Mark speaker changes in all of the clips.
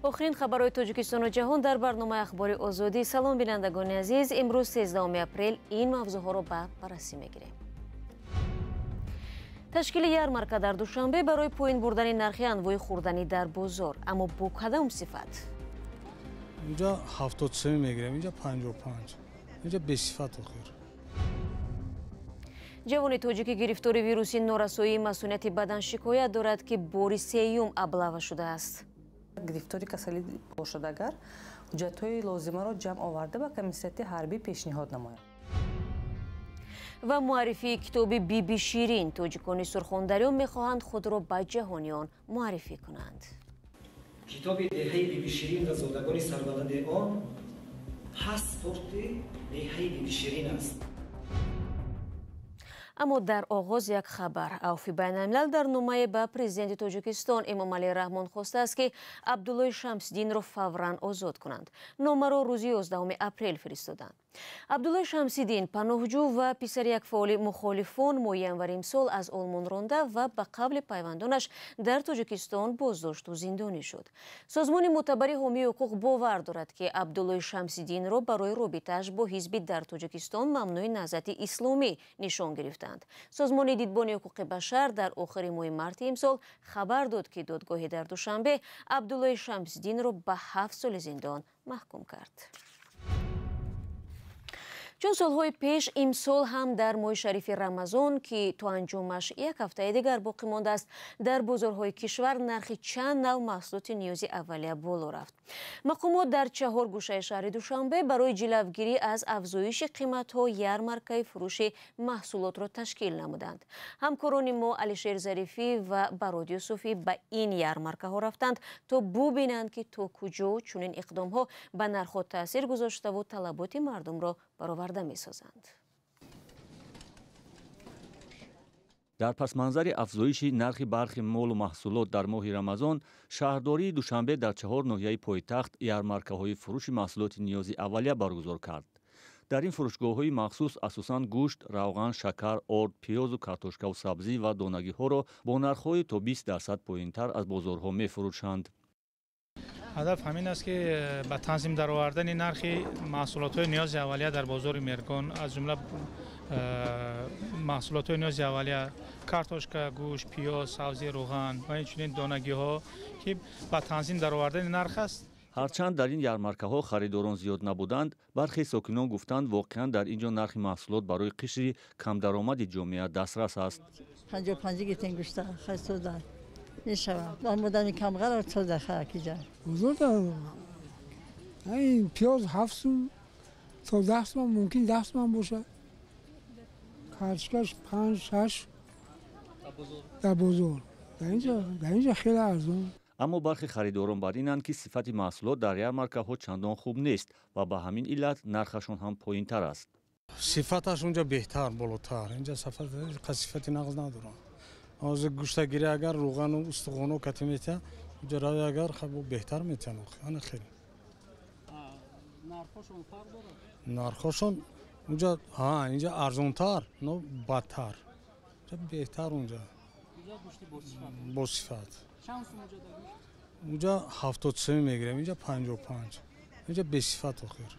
Speaker 1: Охирин хабарҳои Тоҷикистону ҷаҳон дар барномаи Ахбори Озодӣ. Салом бинандагони азиз. Имрӯз 13 апрел ин мавзӯъҳоро ба баррасӣ мегирем. Ташкили ярмарка дар Душанбе барои поин бурдани нархи анвои хӯрданӣ дар бозор. Аммо бо кадом сифат?
Speaker 2: Инҷа 73 мегирем, инҷа 55. Инҷа бесифат охир.
Speaker 1: Ҷавони тоҷики гирифтори вируси норасоии масунияти бадан шикоят дорад, ки бори сеюм аблава шудааст.
Speaker 3: Гирифтори касалӣ бошад агар, ҳуҷҷатҳои лозимаро ҷамъ оварда ба комиссияти ҳарбӣ пешниҳод намояд.
Speaker 1: Ва муаррифии китоби Биби Ширин. Тоҷикони Сурхондарё мехоҳанд худро ба ҷаҳониён муаррифӣ кунанд.
Speaker 4: Китоби деҳаи Биби Ширин ва зодагони сарбаланди он паспорти деҳаи Биби Ширин аст.
Speaker 1: Аммо дар оғоз як хабар. Авфи байналмилал дар номае ба президенти Тоҷикистон Эмомалӣ Раҳмон хостааст, ки Абдуллои Шамсиддинро фавран озод кунанд. Номаро рӯзи 11 апрел фиристоданд. Абдуллои Шамсиддин паноҳҷӯ ва писари як фаъоли мухолифон моҳи январи имсол аз Олмон ронда ва ба қавли пайвандонаш дар Тоҷикистон боздошту зиндонӣ шуд. Созмони мӯътабари ҳомии ҳуқуқ бовар дорад, ки Абдуллои Шамсиддинро барои робитааш бо ҳизби дар Тоҷикистон мамнӯи Наҳзати Исломӣ нишон гирифтанд. Созмони дидбони ҳуқуқи башар дар охири моҳи марти имсол хабар дод, ки додгоҳе дар Душанбе Абдуллои Шамсиддинро ба 7 соли зиндон маҳкум кард. Чун солҳои пеш, имсол ҳам дар моҳи шарифи Рамазон, ки то анҷомаш як ҳафтаи дигар боқӣ мондааст, дар бозорҳои кишвар нархи чанд нав маҳсулоти ниёзи аввалия боло рафт. Мақомот дар чаҳор гӯшаи шаҳри Душанбе барои ҷилавгирӣ аз афзоиши қиматҳо ярмаркаи фурӯши маҳсулотро ташкил намуданд. Ҳамкорони мо Алишер Зарифӣ ва Барод Юсуфӣ ба ин ярмаркаҳо рафтанд, то бубинанд, ки то куҷо чунин иқдомҳо ба нархҳо таъсир гузоштаву талаботи мардумро бароварда месозанд.
Speaker 5: Дар пасманзари афзоиши нархи бархи молу маҳсулот дар моҳи Рамазон, шаҳрдории Душанбе дар чаҳор ноҳияи пойтахт ярмаркаҳои фурӯши маҳсулоти ниёзи аввалия баргузор кард. Дар ин фурӯшгоҳҳои махсус асосан гӯшт, равған, шакар, орд, пиёзу картошкаву сабзӣ ва донагиҳоро бо нархҳои то 20% поинтар аз бозорҳо мефурӯшанд.
Speaker 6: Ҳадаф ҳамин аст, ки ба танзим даровардани нархи маҳсулотҳои ниёзи аввалия дар бозори Мергон, аз ҷумла маҳсулотҳои ниёзи аввалия картошка, гӯшт, пиёз, сабзӣ, равған ва инчунин донагиҳо, ки ба танзим даровардани нарх аст.
Speaker 5: Ҳарчанд дар ин ярмаркаҳо харидорон зиёд набуданд, бархе сокинон гуфтанд, воқеан дар ин ҷо нархи маҳсулот барои қишри камдаромади ҷомеа дастрас аст.
Speaker 7: 55 гирифтем гӯшта, хастуда мешавад. Модами камғара тоза харакиҷа.
Speaker 8: Бозор ин пиёз 7 сум то 10 сум, мумкин 10 сум бошад. Картошкаш 5-6 дар бозор. Дар инҷо хеле арзон.
Speaker 5: Аммо бархе харидорон бар инанд, ки сифати маҳсулот дар ярмаркаҳо чандон хуб нест ва ба ҳамин иллат нархашон ҳам поинтар аст.
Speaker 2: Сифаташ унҷа беҳтар, болотар. Инҷа сифати нағз надорад. Ҳозир гӯштагирӣ агар рӯғану устухону кати метиҳад, унҷа рави агар беҳтар метиҳанд. Ана хеле.
Speaker 9: Нархошон фарқ дорад?
Speaker 2: Нархошон унҷа, ҳа, инҷа арзонтар, но бадтар. Унҷа беҳтар унҷа.
Speaker 9: Унҷа гӯшти босифат.
Speaker 2: Босифат.
Speaker 9: Чанд сум унҷа дар гӯшт?
Speaker 2: Унҷа 73 мегирем, инҷа 55. Инҷа бесифат охир.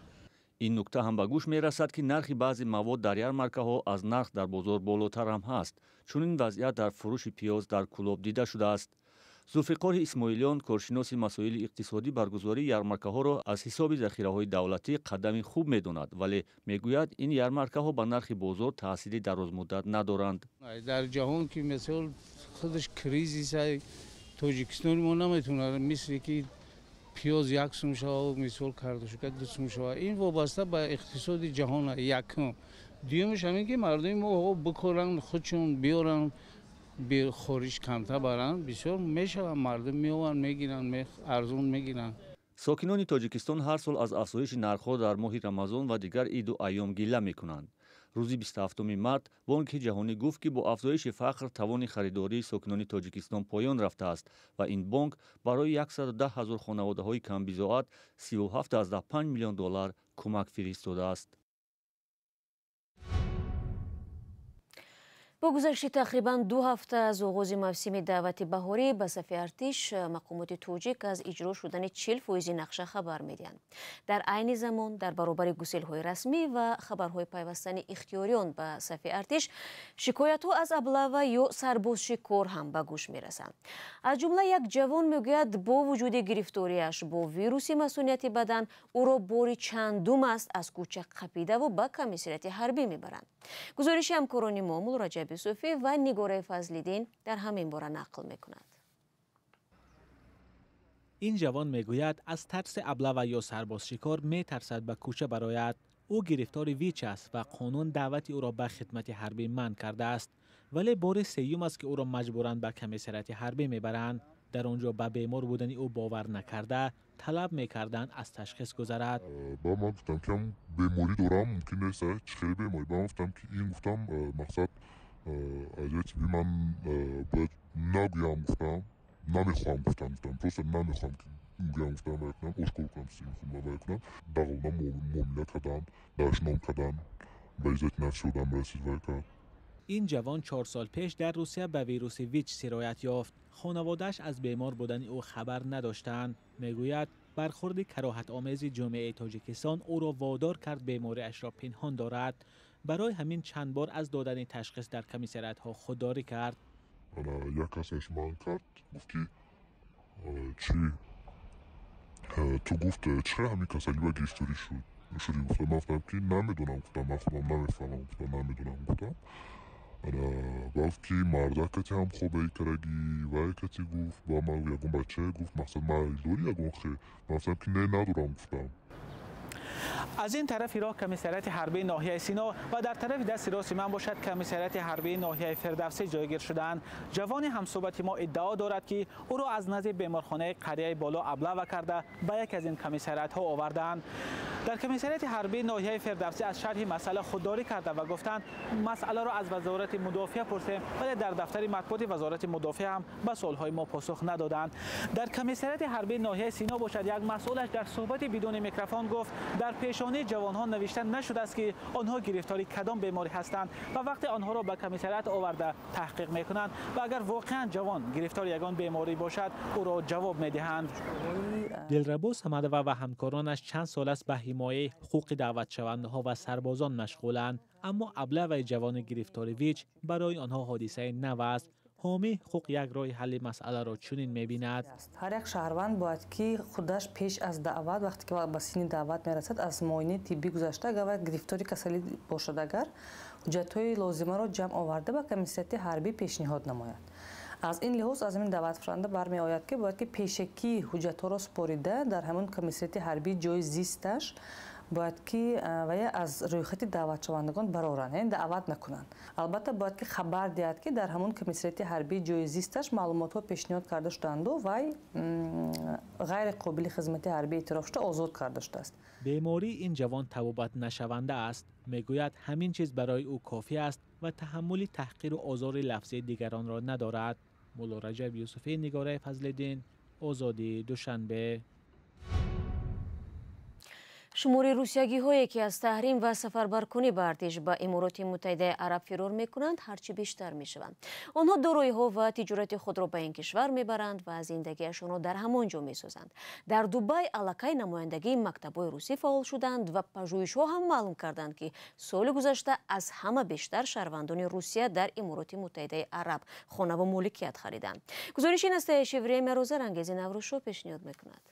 Speaker 5: Ин нукта ҳам ба гӯш мерасад, ки нархи баъзе мавод дар ярмаркаҳо аз нарх дар бозор болотар ҳам ҳаст. Чунин вазъият дар фурӯши пиёз дар Кӯлоб дида шудааст. Зулфиқори Исмоилиён, коршиноси масоили иқтисодӣ, баргузории ярмаркаҳоро аз ҳисоби захираҳои давлатӣ қадами хуб медонад, вале мегӯяд, ин ярмаркаҳо ба нархи бозор таъсири дарозмуддат надоранд.
Speaker 10: Дар ҷаҳон ки мисол худаш кризис, Тоҷикистони мо наметавонад мисли ки пиёз 1 сум шава, мисол картошка 2 сум шава. Ин вобаста ба иқтисоди ҷаҳон якум. Дуюмаш ҳамин ки мардуми мо бикоранд, худшон биёранд, хориҷ камтар баранд, бисёр мешаванд, мардум меованд, мегиранд, арзон мегиранд.
Speaker 5: Сокинони Тоҷикистон ҳар сол аз афзоиши нархҳо дар моҳи Рамазон ва дигар иду айём гила мекунанд. Рӯзи 27 март Бонки ҷаҳонӣ гуфт, ки бо афзоиши фақр тавони харидории сокинони Тоҷикистон поён рафтааст ва ин бонк барои 110 ҳазор хонаводаҳои камбизоат 37,5 миллион доллар кӯмак фиристодааст.
Speaker 1: Бо гузашти тақрибан 2 ҳафта аз оғози мавсими даъвати баҳорӣ ба сафи артиш, мақомоти тоҷик аз иҷро шудани 40% нақша хабар медиҳанд. Дар айни замон дар баробари гуселҳои расмӣ ва хабарҳои пайвастани ихтиёриён ба сафи артиш, шикоятҳо аз аблава ё сарбозшикор ҳам ба гӯш мерасанд. Аз ҷумла як ҷавон мегӯяд, бо вуҷуди гирифториаш бо вируси масунияти бадан, ӯро бори чандум аст аз кӯча қапидаву ба комиссариати ҳарбӣ мебаранд. Гузориши ҳамкорони мо Муллораҷаб Юсуфӣ ва Нигораи Фазлиддин дар ҳамин бора нақл мекунад.
Speaker 11: Ин ҷавон мегӯяд, аз тарси аблава ё сарбозшикор метарсад ба кӯча барояд. Ӯ гирифтори ВИЧ аст ва қонун даъвати ӯро ба хидмати ҳарбӣ манъ кардааст. Вале бори сеюм аст, ки ӯро маҷбуран ба комиссариати ҳарбӣ мебаранд. Дар он ҷо ба бемор будани ӯ бовар накарда, талаб мекарданд аз ташхис гузарад.
Speaker 12: Ба ман гуфтам, ки беморӣ дорам, мумкин нест, чӣ хеле беморӣ. Ба ман гуфтам, ки ин гуфтам мақсад аз ҷои тиббӣ ман бояд нагӯям, гуфтам намехоҳам, гуфтам просто намехоҳам ки гӯям, гуфтам вай кунам, ошкор кунам сими худро, вай кунам. Дағалона муомила кардан, дашном кардан, ба иззати нафси одам расид вай кард.
Speaker 11: Ин ҷавон 4 сол пеш дар Русия ба вируси ВИЧ сироят ёфт. Хонаводааш аз бемор будани ӯ хабар надоштанд. Мегӯяд, бархӯрди кароҳатомези ҷомеаи Тоҷикистон ӯро водор кард бемориашро пинҳон дорад. Барои ҳамин чанд бор аз додани ташхис дар комиссариатҳо худдорӣ кард.
Speaker 12: Як касаш манъ кард, гуфт ки чӣ ту гуфт, чӣ ҳамин касалӣ ба гирифторӣ шудӣ, гуфтам. Ман гуфтам ки намедонам, гуфтам ман худам намефаҳмам, гуфтам намедонам, гуфтам. Гуфт ки мардакати ҳам хобаи карагӣ, вай кати гуфт, ба ман ягон бачае гуфт, мақсад майл дорӣ ягон хе? Ман гуфтам ки не, надорам, гуфтам.
Speaker 11: Аз ин тарафи роҳ комиссариати ҳарбии ноҳияи Сино ва дар тарафи дасти рости ман бошад комиссариати ҳарбии ноҳияи Фирдавсӣ ҷойгир шудаанд. Ҷавони ҳамсӯҳбати мо иддао дорад, ки ӯро аз назди беморхонаи қарияи боло аблава карда ба яке аз ин комиссариатҳо овардаанд. Дар комиссариати ҳарбии ноҳияи Фирдавсӣ аз шарҳи масъала худдорӣ карда ва гуфтанд, масъаларо аз Вазорати мудофиа пурсем, вале дар дафтари матбуоти Вазорати мудофиа ҳам ба суолҳои мо посух надоданд. Дар комиссариати ҳарбии ноҳияи Сино бошад, як масъулаш дар суҳбати бидуни микрофон гуфт, дар пешонии ҷавонҳо навишта нашудааст, ки онҳо гирифтори кадом беморӣ ҳастанд ва вақте онҳоро ба комиссариат оварда таҳқиқ мекунанд ва агар воқеан ҷавон гирифтори ягон беморӣ бошад, ӯро ҷавоб медиҳанд. Дилрабо Самадова ва ҳамкоронаш чанд сол аст ба ҳимояи ҳуқуқи даъватшавандаҳо ва сарбозон машғуланд, аммо аблаваи ҷавони гирифтори ВИЧ барои онҳо ҳодисаи нав аст. Ҳомии ҳуқуқ як роҳи ҳалли масъаларо чунин мебинад.
Speaker 3: Ҳар як шаҳрванд бояд ки худаш пеш аз даъват, вақте ки ба синни даъват мерасад, аз муоинаи тиббӣ гузашта, агар вай гирифтори касалӣ бошад, агар ҳуҷҷатҳои лозимаро ҷамъ оварда ба комиссариати ҳарбӣ пешниҳод намояд. Аз ин лиҳоз аз ҳамин даъваткунанда бармеояд, ки бояд ки пешакӣ ҳуҷҷатҳоро супорида дар ҳамон комиссариати ҳарбӣ ҷои зисташ бояд ки вая аз рӯйхати даъватшавандагон бароранд, яъне даъват накунанд. Албатта бояд ки хабар диҳад, ки дар ҳамон комиссариати ҳарбии ҷои зисташ маълумотҳо пешниҳод карда шудаанду вай ғайри қобили хизмати ҳарбӣ эътироф шуда озод карда шудааст.
Speaker 11: Бемории ин ҷавон табобатнашаванда аст. Мегӯяд, ҳамин чиз барои ӯ кофӣ аст ва таҳаммули таҳқиру озори лафзии дигаронро надорад. Муллораҷаб Юсуфӣ, Нигораи Фазлиддин, Озодӣ, Душанбе.
Speaker 1: Шумори русиягиҳое ки аз таҳрим ва сафарбаркунӣ ба артиш ба Имороти Муттаҳидаи Араб фирор мекунанд, ҳарчи бештар мешаванд. Онҳо дороиҳо ва тиҷорати худро ба ин кишвар мебаранд ва зиндагиашонро дар ҳамон ҷо месозанд. Дар Дубай аллакай намояндагии мактабҳои русӣ фаъол шуданд ва пажӯҳишҳо ҳам маълум карданд, ки соли гузашта аз ҳама бештар шаҳрвандони Русия дар Имороти Муттаҳидаи Араб хонаву моликият хариданд. Гузориши Настоящее время Розарангези Наврӯзшо пешниҳод мекунад.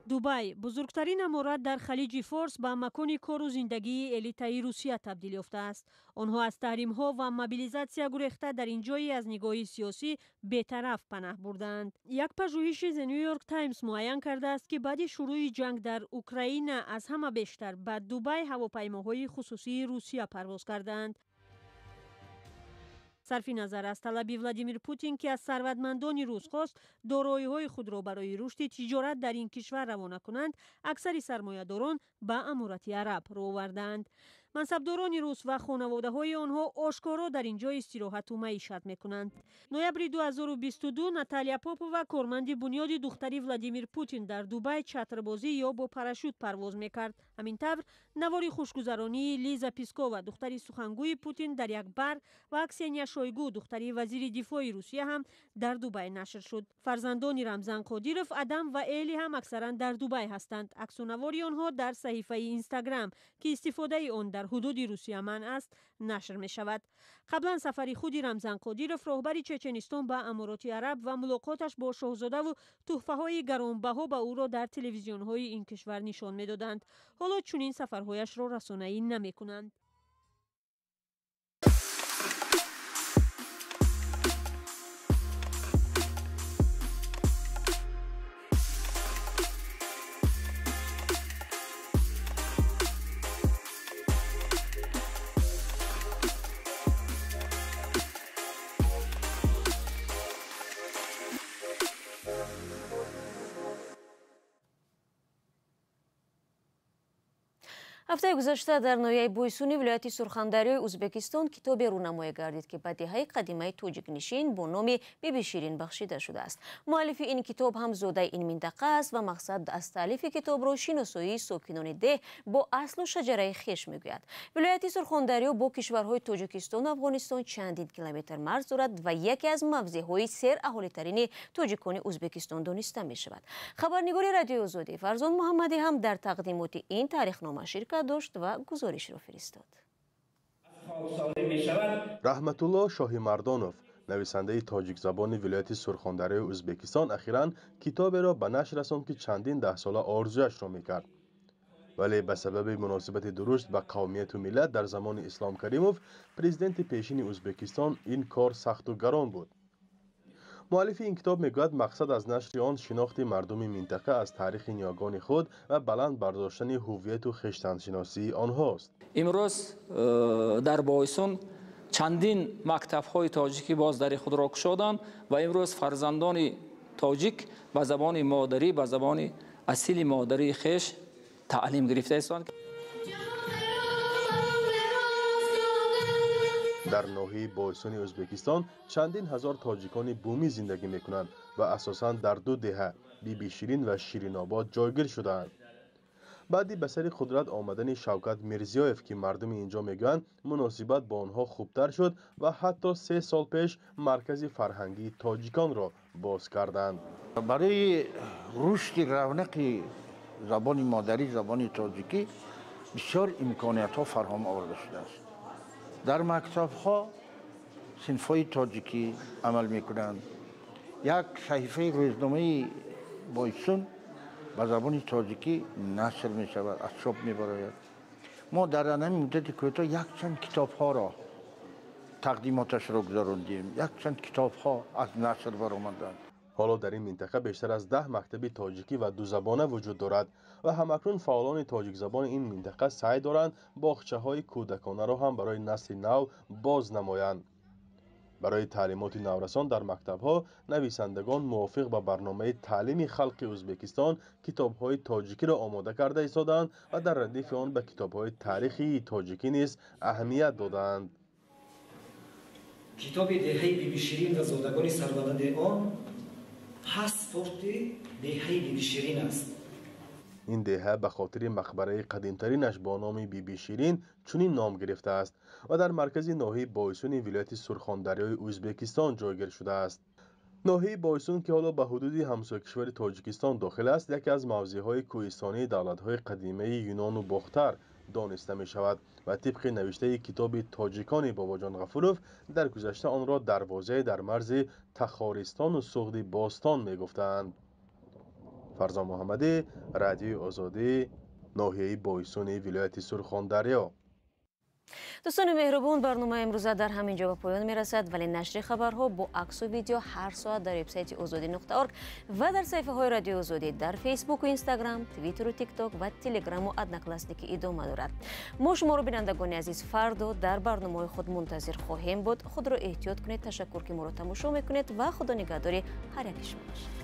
Speaker 13: Дубай, бузургтарин аморат дар Халиҷи Форс, ба макони кору зиндагии элитаи Русия табдил ёфтааст. Онҳо аз таҳримҳо ва мобилизатсия гурехта дар ин ҷое аз нигоҳи сиёсӣ бетараф панаҳ бурдаанд. Як пажӯҳиши The New York Times муайян кардааст, ки баъди шурӯи ҷанг дар Украина аз ҳама бештар ба Дубай ҳавопаймоҳои хусусии Русия парвоз кардаанд. Сарфи назар аз талаби Владимир Путин, ки аз сарватмандони рус хост дороиҳои худро барои рушди тиҷорат дар ин кишвар равона кунанд, аксари сармоядорон ба Аморати Араб рӯ овардаанд. Мансабдорони рус ва хонаводаҳои онҳо ошкоро дар ин ҷо истироҳату маишат мекунанд. Ноябри 2022 Наталия Попова, корманди бунёди духтари Владимир Путин, дар Дубай чатрбозӣ ё бо парашют парвоз мекард. Ҳамин тавр навори хушгузаронии Лиза Пескова, духтари сухангӯи Путин, дар як бар ва Ксения Шойгу, духтари вазири дифои Русия, ҳам дар Дубай нашр шуд. Фарзандони Рамзан Қодиров, Адам ва Эли ҳам аксаран дар Дубай ҳастанд. Аксу навори онҳо дар саҳифаи Инстаграм, ки истифодаи он дар ҳудуди Русия манъ аст, нашр мешавад. Қаблан сафари худи Рамзан Қодиров, роҳбари Чеченистон, ба Амороти Араб ва мулоқоташ бо шоҳзодаву туҳфаҳои гаронбаҳо ба ӯро дар телевизионҳои ин кишвар нишон медоданд. Ҳоло чунин сафарҳояшро расонаӣ намекунанд.
Speaker 1: Ҳафтаи гузашта дар ноҳияи Бойсуни вилояти Сурхандарёи Ӯзбекистон китобе рӯнамоӣ гардид, ки ба деҳаи қадимаи тоҷикнишин бо номи Бибиширин бахшида шудааст. Муаллифи ин китоб ҳам зодаи ин минтақа аст ва мақсад аз таълифи китобро шиносоии сокинони деҳ бо аслу шаҷараи хеш мегӯяд. Вилояти Сурхондарё бо кишварҳои Тоҷикистону Афғонистон чандин километр марз дорад ва яке аз мавзеъҳои сераҳолитарини тоҷикони Ӯзбекистон дониста мешавад. Хабарнигори Радиои Озодӣ Фарзон Муҳаммадӣ ҳам дар тақдимоти ин таърихнома ширкат дошт ва гузоришро фиристод.
Speaker 14: Раҳматулло Шоҳимардонов, нависандаи тоҷикзабони вилояти Сурхондарёи Ӯзбекистон, ахиран китоберо ба нашр расонд, ки чандин даҳсола орзуяшро мекард. Вале ба сабаби муносибати дуруст ба қавмияту миллат дар замони Ислом Каримов, президенти пешини Ӯзбекистон, ин кор сахту гарон буд. Муаллифи ин китоб мегӯяд, мақсад аз нашри он шинохти мардуми минтақа аз таърихи ниёгони худ ва баланд бардоштани ҳуввияту хештаншиносии онҳост.
Speaker 15: Имрӯз дар Бойсун чандин мактабҳои тоҷикӣ боз дари худро кушоданд ва имрӯз фарзандони тоҷик ба забони модарӣ, ба забони асили модарии хеш таълим гирифта истанд.
Speaker 14: Дар ноҳияи Бойсуни Ӯзбекистон чандин ҳазор тоҷикони бумӣ зиндагӣ мекунанд ва асосан дар ду деҳа Бибиширин ва Ширинобод ҷойгир шудаанд. Баъди ба сари қудрат омадани Шавкат Мирзиёев, ки мардуми инҷо мегӯянд, муносибат бо онҳо хубтар шуд ва ҳатто 3 сол пеш маркази фарҳангии тоҷиконро боз карданд.
Speaker 16: Барои рушди равнақи забони модарӣ, забони тоҷикӣ бисёр имкониятҳо фарҳам оварда шудааст. Дар мактабҳо синфҳои тоҷикӣ амал мекунанд. Як саҳифаи рӯзномаи Бойсун ба забони тоҷикӣ нашр мешавад, аз чоп мебарояд. Мо дар ҳамин муддати кӯтоҳ якчанд китобҳоро тақдимоташро гузарондем, якчанд китобҳо аз нашр баромаданд.
Speaker 14: Ҳоло дар ин минтақа бештар аз 10 мактаби тоҷикӣ ва дузабона вуҷуд дорад ва ҳамакнун фаъолони тоҷикзабони ин минтақа саъй доранд боғчаҳои кӯдаконаро ҳам барои насли нав боз намоянд. Барои таълимоти наврасон дар мактабҳо нависандагон мувофиқ ба барномаи таълими халқи Ӯзбекистон китобҳои тоҷикиро омода карда истодаанд ва дар радифи он ба китобҳои таърихии тоҷикӣ низ аҳамият додаанд.
Speaker 4: Китоби деҳаи Бибиширин ва зодагони сарбаланди он паспорти деҳаи Бибиширин аст.
Speaker 14: Ин деҳа ба хотири мақбараи қадимтаринаш бо номи Бибиширин чунин ном гирифтааст ва дар маркази ноҳияи Бойсуни вилояти Сурхондарёи Ӯзбекистон ҷойгир шудааст. Ноҳияи Бойсун, ки ҳоло ба ҳудуди ҳамсоякишвари Тоҷикистон дохил аст, яке аз мавзеъҳои кӯҳистонии давлатҳои қадимаи Юнону Бохтар дониста мешавад ва тибқи навиштаи китоби тоҷикони Бобоҷон Ғафуров дар гузашта онро дарвозае дар марзи Тахористону Суғди бостон мегуфтаанд. Фарзон Муҳаммадӣ, Радиои Озодӣ, ноҳияи Бойсуни вилояти Сурхондарё.
Speaker 1: Дӯстони меҳрубон, барномаи имрӯза дар ҳамин ҷо ба поён мерасад, вале нашри хабарҳо бо аксу видео ҳар соат дар вебсайти озодӣ.org ва дар саҳифаҳои Радиои Озодӣ дар Фейсбуку Инстаграм, Твиттеру Тикток ва Телеграму Одноклассники идома дорад. Мо шуморо, бинандагони азиз, фардо дар барномаҳои худ мунтазир хоҳем буд. Худро эҳтиёт кунед. Ташаккур, ки моро тамошо мекунед ва худо нигаҳдори ҳар яки шумо бошад.